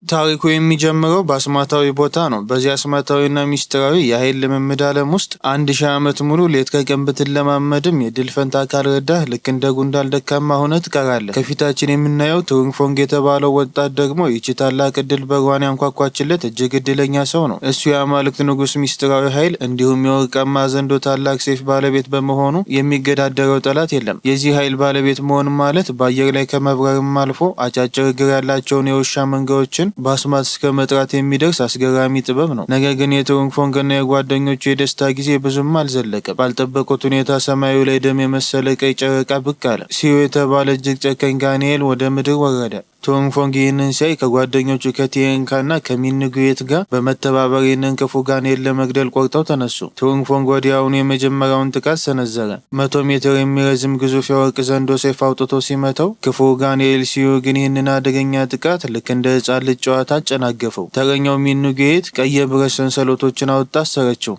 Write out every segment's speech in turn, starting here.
ታሪኩ የሚጀምረው በአስማታዊ ቦታ ነው። በዚህ አስማታዊና ሚስጥራዊ የኃይል ልምምድ ዓለም ውስጥ 1000 ዓመት ሙሉ ሌት ከቀን ብትለማመድም የድል ፈንታ ካልረዳህ ልክ እንደ ጉንዳን ደካማ ሆነህ ትቀራለህ። ከፊታችን የምናየው ትሩንግ የተባለው ወጣት ደግሞ ይቺ ታላቅ እድል በሯን ያንኳኳችለት እጅግ እድለኛ ሰው ነው። እሱ የአማልክት ንጉሥ ሚስጥራዊ ኃይል እንዲሁም የወርቃማ ዘንዶ ታላቅ ሰይፍ ባለቤት በመሆኑ የሚገዳደረው ጠላት የለም። የዚህ ኃይል ባለቤት መሆን ማለት በአየር ላይ ከመብረርም አልፎ አጫጭር እግር ያላቸውን የውሻ መንጋዎችን በአስማት እስከ መጥራት የሚደርስ አስገራሚ ጥበብ ነው። ነገር ግን የትሩንግ ፎንግና የጓደኞቹ የደስታ ጊዜ ብዙም አልዘለቀም። ባልጠበቁት ሁኔታ ሰማዩ ላይ ደም የመሰለ ቀይ ጨረቃ ብቅ አለ። ሲዮ የተባለ እጅግ ጨካኝ ጋንኤል ወደ ምድር ወረደ። ትሩንግ ፎንግ ይህንን ሲያይ ከጓደኞቹ ከቲየንካና ከሚንጉዌት ጋር በመተባበር ይህንን ክፉ ጋንኤል ለመግደል ቆርጠው ተነሱ። ትሩንግ ፎንግ ወዲያውኑ የመጀመሪያውን ጥቃት ሰነዘረ። 100 ሜትር የሚረዝም ግዙፍ የወርቅ ዘንዶ ሰይፍ አውጥቶ ሲመታው፣ ክፉ ጋንኤል ሲዮ ግን ይህንን አደገኛ ጥቃት ልክ እንደ ሕፃን ልጅ ጨዋታ አጨናገፈው። ተረኛው ሚንጉዌት ቀይ የብረት ሰንሰለቶችን አውጥታ አሰረችው።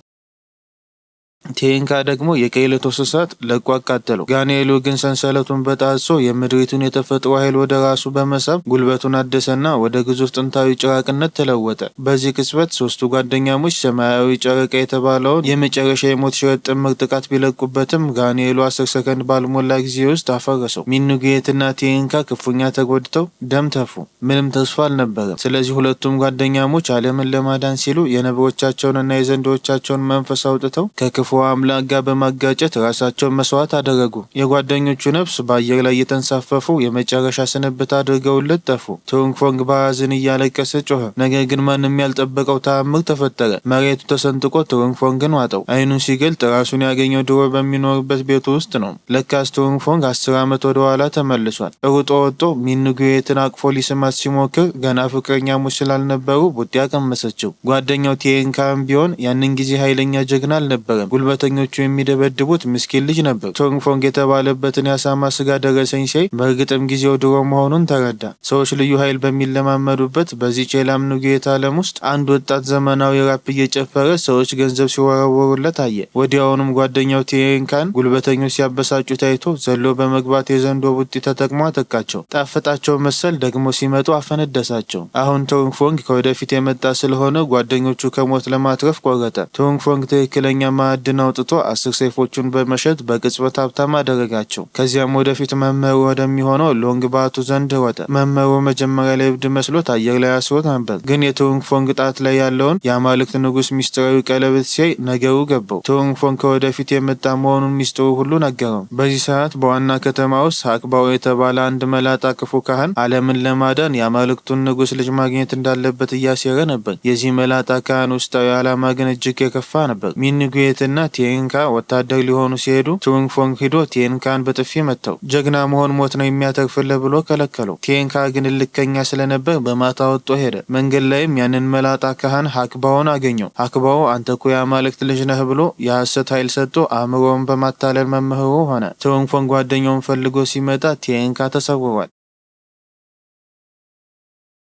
ቴንካ ደግሞ የቀይ ሎተስ እሳት ለቆ አቃጠለው። ጋንኤሉ ግን ሰንሰለቱን በጣጥሶ የምድሪቱን የተፈጥሮ ኃይል ወደ ራሱ በመሳብ ጉልበቱን አደሰና ወደ ግዙፍ ጥንታዊ ጭራቅነት ተለወጠ። በዚህ ቅጽበት ሶስቱ ጓደኛሞች ሰማያዊ ጨረቃ የተባለውን የመጨረሻ የሞት ሽረት ጥምር ጥቃት ቢለቁበትም ጋንኤሉ 10 ሰከንድ ባልሞላ ጊዜ ውስጥ አፈረሰው። ሚንጉዌትና ቴንካ ክፉኛ ተጎድተው ደም ተፉ። ምንም ተስፋ አልነበረም። ስለዚህ ሁለቱም ጓደኛሞች ዓለምን ለማዳን ሲሉ የነብሮቻቸውንና የዘንዶቻቸውን መንፈስ አውጥተው ከክፉ አምላክ ጋር በማጋጨት ራሳቸውን መስዋዕት አደረጉ። የጓደኞቹ ነፍስ በአየር ላይ እየተንሳፈፉ የመጨረሻ ስንብት አድርገውለት ጠፉ። ትሩንግ ፎንግ በሐዘን እያለቀሰ ጮኸ። ነገር ግን ማንም ያልጠበቀው ተአምር ተፈጠረ። መሬቱ ተሰንጥቆ ትሩንግ ፎንግን ዋጠው። አይኑን ሲገልጥ ራሱን ያገኘው ድሮ በሚኖርበት ቤቱ ውስጥ ነው። ለካስ ትሩንግ ፎንግ 10 ዓመት ወደ ኋላ ተመልሷል። ሩጦ ወጥቶ ሚንጉዌትን አቅፎ ሊስማት ሲሞክር ገና ፍቅረኛሞች ስላልነበሩ ቡጢ አቀመሰችው። ጓደኛው ቲየንካም ቢሆን ያንን ጊዜ ኃይለኛ ጀግና አልነበረም። ጉልበተኞቹ የሚደበድቡት ምስኪን ልጅ ነበር። ትሩንግ ፎንግ የተባለበትን የአሳማ ስጋ ደረሰኝ ሲያይ በእርግጥም ጊዜው ድሮ መሆኑን ተረዳ። ሰዎች ልዩ ኃይል በሚለማመዱበት በዚህ ቼላም ኑጌት ዓለም ውስጥ አንድ ወጣት ዘመናዊ ራፕ እየጨፈረ ሰዎች ገንዘብ ሲወረወሩለት አየ። ወዲያውኑም ጓደኛው ቲየንካን ጉልበተኞች ሲያበሳጩ ታይቶ ዘሎ በመግባት የዘንዶ ቡጢ ተጠቅሞ አጠቃቸው። ጣፈጣቸው መሰል ደግሞ ሲመጡ አፈነደሳቸው። አሁን ትሩንግ ፎንግ ከወደፊት የመጣ ስለሆነ ጓደኞቹ ከሞት ለማትረፍ ቆረጠ። ትሩንግ ፎንግ ትክክለኛ ማዕድን አውጥቶ 10 ሰይፎቹን በመሸጥ በቅጽበት ሀብታም አደረጋቸው። ከዚያም ወደፊት መምህሩ ወደሚሆነው ሎንግ ባቱ ዘንድ ሮጠ። መምህሩ መጀመሪያ ላይ እብድ መስሎት አየር ላይ አስሮት ነበር። ግን የትሩንግ ፎንግ ጣት ላይ ያለውን የአማልክት ንጉሥ ሚስጥራዊ ቀለበት ሲያይ ነገሩ ገባው። ትሩንግ ፎንግ ከወደፊት የመጣ መሆኑን ሚስጥሩ ሁሉ ነገረው። በዚህ ሰዓት በዋና ከተማ ውስጥ ሀክባው የተባለ አንድ መላጣ ክፉ ካህን ዓለምን ለማዳን የአማልክቱን ንጉሥ ልጅ ማግኘት እንዳለበት እያሴረ ነበር። የዚህ መላጣ ካህን ውስጣዊ ዓላማ ግን እጅግ የከፋ ነበር። ሚንጉዌትና ቲየንካ ወታደር ሊሆኑ ሲሄዱ ትሩንግ ፎንግ ሂዶ ቲየንካን በጥፊ መታው። ጀግና መሆን ሞት ነው የሚያተርፍልህ ብሎ ከለከለው። ቲየንካ ግን እልከኛ ስለነበር በማታ ወጥቶ ሄደ። መንገድ ላይም ያንን መላጣ ካህን ሀክባውን አገኘው። ሀክባው አንተ እኮ የአማልክት ልጅ ነህ ብሎ የሐሰት ኃይል ሰጥቶ አእምሮውን በማታለል መምህሩ ሆነ። ትሩንግ ፎንግ ጓደኛውን ፈልጎ ሲመጣ ቲየንካ ተሰውሯል።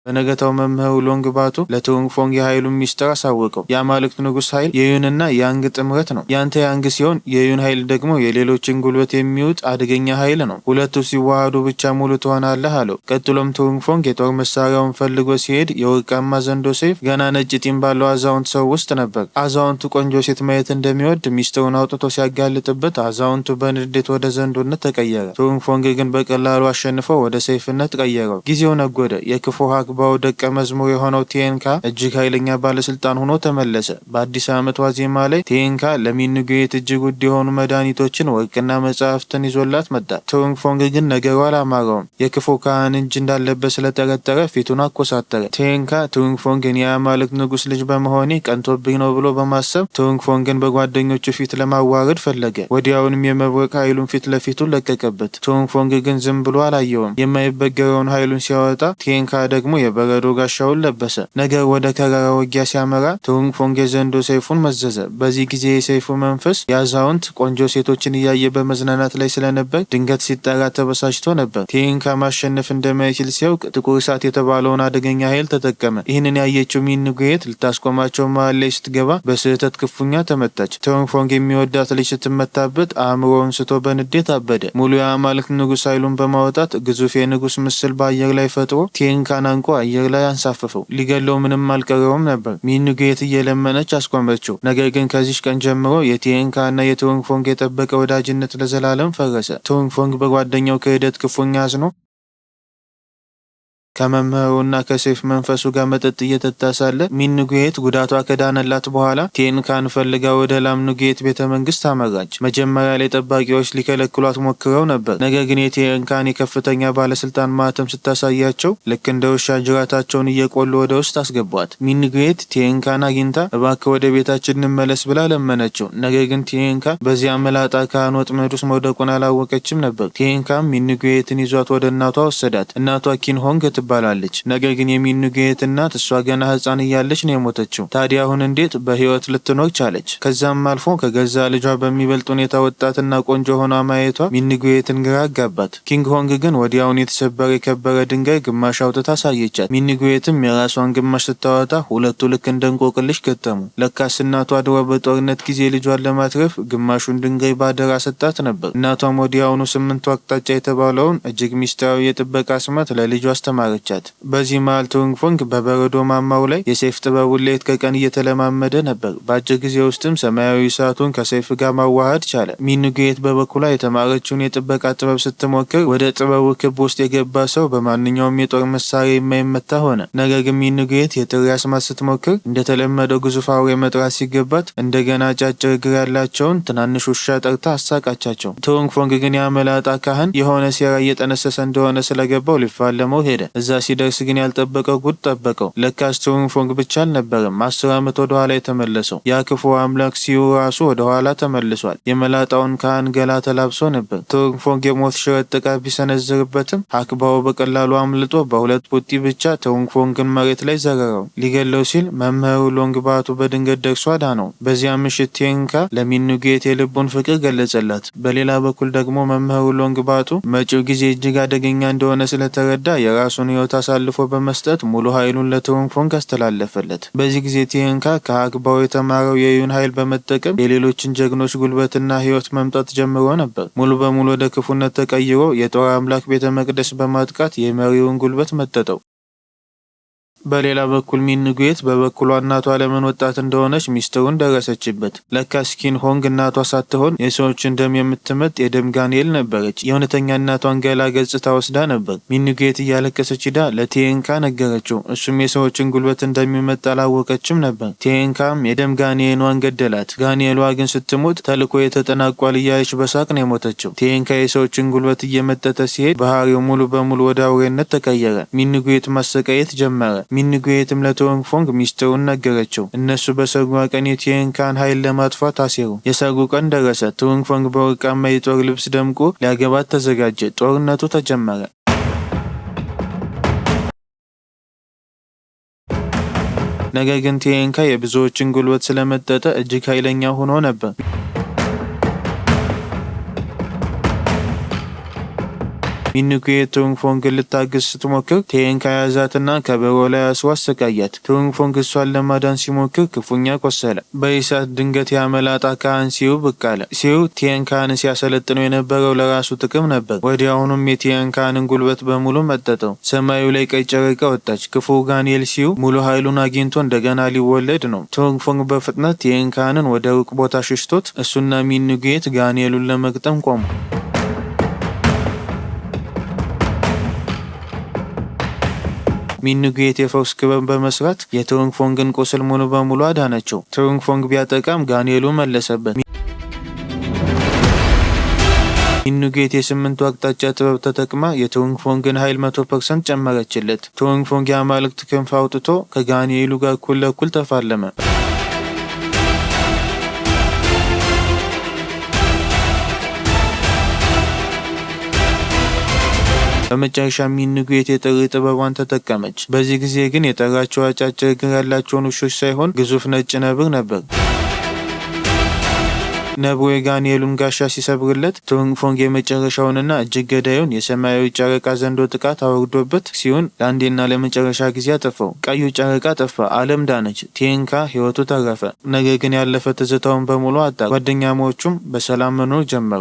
በነገታው መምህሩ ሎንግ ባቱ ለትሩንግ ፎንግ የኃይሉን ሚስጥር አሳወቀው። የአማልክት ንጉሥ ኃይል የዩንና ያንግ ጥምረት ነው። ያንተ ያንግ ሲሆን የዩን ኃይል ደግሞ የሌሎችን ጉልበት የሚውጥ አደገኛ ኃይል ነው። ሁለቱ ሲዋሃዱ ብቻ ሙሉ ትሆናለህ አለው። ቀጥሎም ትሩንግ ፎንግ የጦር መሳሪያውን ፈልጎ ሲሄድ የወርቃማ ዘንዶ ሰይፍ ገና ነጭ ጢም ባለው አዛውንት ሰው ውስጥ ነበር። አዛውንቱ ቆንጆ ሴት ማየት እንደሚወድ ሚስጥሩን አውጥቶ ሲያጋልጥበት አዛውንቱ በንዴት ወደ ዘንዶነት ተቀየረ። ትሩንግ ፎንግ ግን በቀላሉ አሸንፈው ወደ ሰይፍነት ቀየረው። ጊዜው ነጎደ። የክፉ ሀክባው ደቀ መዝሙር የሆነው ቲየንካ እጅግ ኃይለኛ ባለስልጣን ሆኖ ተመለሰ። በአዲስ ዓመት ዋዜማ ላይ ቲየንካ ለሚንጉዌት እጅግ ውድ የሆኑ መድኃኒቶችን፣ ወርቅና መጽሐፍትን ይዞላት መጣ። ትሩንግ ፎንግ ግን ነገሩ አላማረውም። የክፉ ካህን እጅ እንዳለበት ስለጠረጠረ ፊቱን አኮሳተረ። ቲየንካ ትሩንግ ፎንግን የአማልክት ንጉሥ ልጅ በመሆኔ ቀንቶብኝ ነው ብሎ በማሰብ ትሩንግ ፎንግን በጓደኞቹ ፊት ለማዋረድ ፈለገ። ወዲያውንም የመብረቅ ኃይሉን ፊት ለፊቱ ለቀቀበት። ትሩንግ ፎንግ ግን ዝም ብሎ አላየውም። የማይበገረውን ኃይሉን ሲያወጣ ቲየንካ ደግሞ የበረዶ ጋሻውን ለበሰ። ነገር ወደ ከረረ ውጊያ ሲያመራ ትሩንግ ፎንግ የዘንዶ ሰይፉን መዘዘ። በዚህ ጊዜ የሰይፉ መንፈስ የአዛውንት ቆንጆ ሴቶችን እያየ በመዝናናት ላይ ስለነበር ድንገት ሲጠራ ተበሳጭቶ ነበር። ቲየንካ ማሸነፍ እንደማይችል ሲያውቅ ጥቁር እሳት የተባለውን አደገኛ ኃይል ተጠቀመ። ይህንን ያየችው ሚንጉዌት ልታስቆማቸው መሃል ላይ ስትገባ በስህተት ክፉኛ ተመታች። ትሩንግ ፎንግ የሚወዳት ልጅ ስትመታበት አእምሮውን ስቶ በንዴት አበደ። ሙሉ የአማልክት ንጉሥ ኃይሉን በማውጣት ግዙፍ የንጉሥ ምስል በአየር ላይ ፈጥሮ ቲየንካን አንቆ አየር ላይ አንሳፈፈው። ሊገለው ምንም አልቀረውም ነበር። ሚንጉዌት እየለመነች አስቆመችው። ነገር ግን ከዚች ቀን ጀምሮ የቲኤንካ እና የቱንግፎንግ የጠበቀ ወዳጅነት ለዘላለም ፈረሰ። ቱንግፎንግ በጓደኛው ክህደት ክፉኛ አዝኖ ከመምህሩና ከሰይፍ መንፈሱ ጋር መጠጥ እየጠጣ ሳለ ሚንጉዌት ጉዳቷ ከዳነላት በኋላ ቴንካን ፈልጋ ወደ ላም ንጉዌት ቤተ መንግስት አመራች። መጀመሪያ ላይ ጠባቂዎች ሊከለክሏት ሞክረው ነበር። ነገር ግን የቴንካን የከፍተኛ ባለስልጣን ማህተም ስታሳያቸው ልክ እንደ ውሻ ጅራታቸውን እየቆሉ ወደ ውስጥ አስገቧት። ሚንጉዌት ቴንካን አግኝታ እባክህ ወደ ቤታችን እንመለስ ብላ ለመነችው። ነገር ግን ቴንካ በዚያ መላጣ ካህን ወጥመድ ውስጥ መውደቁን አላወቀችም ነበር። ቴንካም ሚንጉዌትን ይዟት ወደ እናቷ ወሰዳት። እናቷ ኪንሆንግ ትባላለች። ነገር ግን የሚንጉዌት እናት እሷ ገና ሕፃን እያለች ነው የሞተችው። ታዲያ አሁን እንዴት በህይወት ልትኖር ቻለች? ከዛም አልፎ ከገዛ ልጇ በሚበልጥ ሁኔታ ወጣትና ቆንጆ ሆና ማየቷ ሚንጉዌትን ግራ አጋባት። ኪንግ ሆንግ ግን ወዲያውን የተሰበረ የከበረ ድንጋይ ግማሽ አውጥታ አሳየቻት። ሚንጉዌትም የራሷን ግማሽ ስታወጣ ሁለቱ ልክ እንደ እንቆቅልሽ ገጠሙ። ለካስ እናቷ ድሮ በጦርነት ጊዜ ልጇን ለማትረፍ ግማሹን ድንጋይ ባደራ ሰጣት ነበር። እናቷም ወዲያውኑ ስምንቱ አቅጣጫ የተባለውን እጅግ ሚስጥራዊ የጥበቃ አስማት ለልጇ አስተማረቻት። በዚህ መሃል ቱንግፎንግ በበረዶ ማማው ላይ የሰይፍ ጥበቡን ሌት ከቀን እየተለማመደ ነበር። በአጭር ጊዜ ውስጥም ሰማያዊ እሳቱን ከሰይፍ ጋር ማዋሃድ ቻለ። ሚንጉዌት በበኩሏ የተማረችውን የጥበቃ ጥበብ ስትሞክር ወደ ጥበቡ ክብ ውስጥ የገባ ሰው በማንኛውም የጦር መሳሪያ የማይመታ ሆነ። ነገር ግን ሚንጉዌት የጥሪ አስማት ስትሞክር እንደተለመደው ግዙፍ አውሬ መጥራት ሲገባት እንደገና አጫጭር እግር ያላቸውን ትናንሽ ውሻ ጠርታ አሳቃቻቸው። ቱንግፎንግ ግን ያ መላጣ ካህን የሆነ ሴራ እየጠነሰሰ እንደሆነ ስለገባው ሊፋለመው ሄደ። እዛ ሲደርስ ግን ያልጠበቀው ጉድ ጠበቀው። ለካስ ቱንግፎንግ ብቻ አልነበረም 10 ዓመት ወደ ኋላ የተመለሰው። ያ ክፉ አምላክ ሲዩ ራሱ ወደ ኋላ ተመልሷል። የመላጣውን ካህን ገላ ተላብሶ ነበር። ቱንግፎንግ የሞት ሽረት ጥቃት ቢሰነዝርበትም ሀክባው በቀላሉ አምልጦ በሁለት ቡጢ ብቻ ቱንግፎንግን መሬት ላይ ዘረረው። ሊገለው ሲል መምህሩ ሎንግባቱ በድንገት ደርሶ አዳነው። በዚያ ምሽት ቴንካ ለሚንጉዌት የልቡን ፍቅር ገለጸላት። በሌላ በኩል ደግሞ መምህሩ ሎንግባቱ መጪው ጊዜ እጅግ አደገኛ እንደሆነ ስለተረዳ የራሱን ሕይወት አሳልፎ በመስጠት ሙሉ ኃይሉን ለቱንግፎንግ አስተላለፈለት። በዚህ ጊዜ ቴንካ ከሀክባው የተማረው የዩን ኃይል በመጠቀም የሌሎችን ጀግኖች ጉልበትና ሕይወት መምጠጥ ጀምሮ ነበር። ሙሉ በሙሉ ወደ ክፉነት ተቀይሮ የጦር አምላክ ቤተ መቅደስ በማጥቃት የመሪውን ጉልበት መጠጠው። በሌላ በኩል ሚንጉዌት በበኩሏ እናቷ ለምን ወጣት እንደሆነች ሚስጥሩን ደረሰችበት። ለካስ ኪን ሆንግ እናቷ ሳትሆን የሰዎችን ደም የምትመጥ የደም ጋኔል ነበረች። የእውነተኛ እናቷን ገላ ገጽታ ወስዳ ነበር። ሚንጉዌት እያለቀሰች ሂዳ ለቴንካ ነገረችው። እሱም የሰዎችን ጉልበት እንደሚመጥ አላወቀችም ነበር። ቴንካም የደም ጋኔሏን ገደላት። ጋኔሏ ግን ስትሞት ተልዕኮዬ ተጠናቋል እያለች በሳቅ ነው የሞተችው። ቴንካ የሰዎችን ጉልበት እየመጠጠ ሲሄድ ባህሪው ሙሉ በሙሉ ወደ አውሬነት ተቀየረ። ሚንጉዌት ማሰቃየት ጀመረ። ሚንጉዌትም ለቱንግፎንግ ሚስጥሩን ነገረችው። እነሱ በሰርጓ ቀን የቲንካን ኃይል ለማጥፋት አሴሩ። የሰርጉ ቀን ደረሰ። ቱንግፎንግ በወርቃማ የጦር ልብስ ደምቆ ሊያገባት ተዘጋጀ። ጦርነቱ ተጀመረ። ነገር ግን ቲንካ የብዙዎችን ጉልበት ስለመጠጠ እጅግ ኃይለኛ ሆኖ ነበር። ሚንጉዌት ቱንግፎንግን ልታግዝ ስትሞክር ቴንካ ያዛትና ከበሮ ላይ አስሮ አሰቃያት። ቱንግፎንግ እሷን ለማዳን ሲሞክር ክፉኛ ቆሰለ። በዚህ ሰዓት ድንገት ያ መላጣ ካህን ሲዩ ብቅ አለ። ሲዩ ቴንካን ሲያሰለጥነው የነበረው ለራሱ ጥቅም ነበር። ወዲያውኑም የቴንካንን ጉልበት በሙሉ መጠጠው። ሰማዩ ላይ ቀይ ጨረቃ ወጣች። ክፉ ጋኔል ሲዩ ሙሉ ኃይሉን አግኝቶ እንደገና ሊወለድ ነው። ቱንግፎንግ በፍጥነት ቴንካንን ወደ ሩቅ ቦታ ሸሽቶት እሱና ሚንጉዌት ጋኔሉን ለመግጠም ቆሙ። ሚንጉዌት የፈውስ ክበብ በመስራት የቱንግፎንግን ቁስል ሙሉ በሙሉ አዳነችው። ቱንግፎንግ ቢያጠቃም ጋኔሉ መለሰበት። ሚንጉዌት የስምንቱ አቅጣጫ ጥበብ ተጠቅማ የቱንግፎንግን ኃይል 100% ጨመረችለት። ቱንግፎንግ የአማልክት ክንፍ አውጥቶ ከጋኔሉ ጋር እኩል ለእኩል ተፋለመ። በመጨረሻ ሚንጉዌት የጥሪ ጥበቧን ተጠቀመች። በዚህ ጊዜ ግን የጠራቸው አጫጭር እግር ያላቸውን ውሾች ሳይሆን ግዙፍ ነጭ ነብር ነበር። ነብሩ የጋኔሉን ጋሻ ሲሰብርለት ቱንግፎንግ የመጨረሻውንና እጅግ ገዳዩን የሰማያዊ ጨረቃ ዘንዶ ጥቃት አወርዶበት ሲሆን ለአንዴና ለመጨረሻ ጊዜ አጠፋው። ቀዩ ጨረቃ ጠፋ፣ ዓለም ዳነች። ቴንካ ሕይወቱ ተረፈ። ነገር ግን ያለፈ ትዝታውን በሙሉ አጣ። ጓደኛሞቹም በሰላም መኖር ጀመሩ።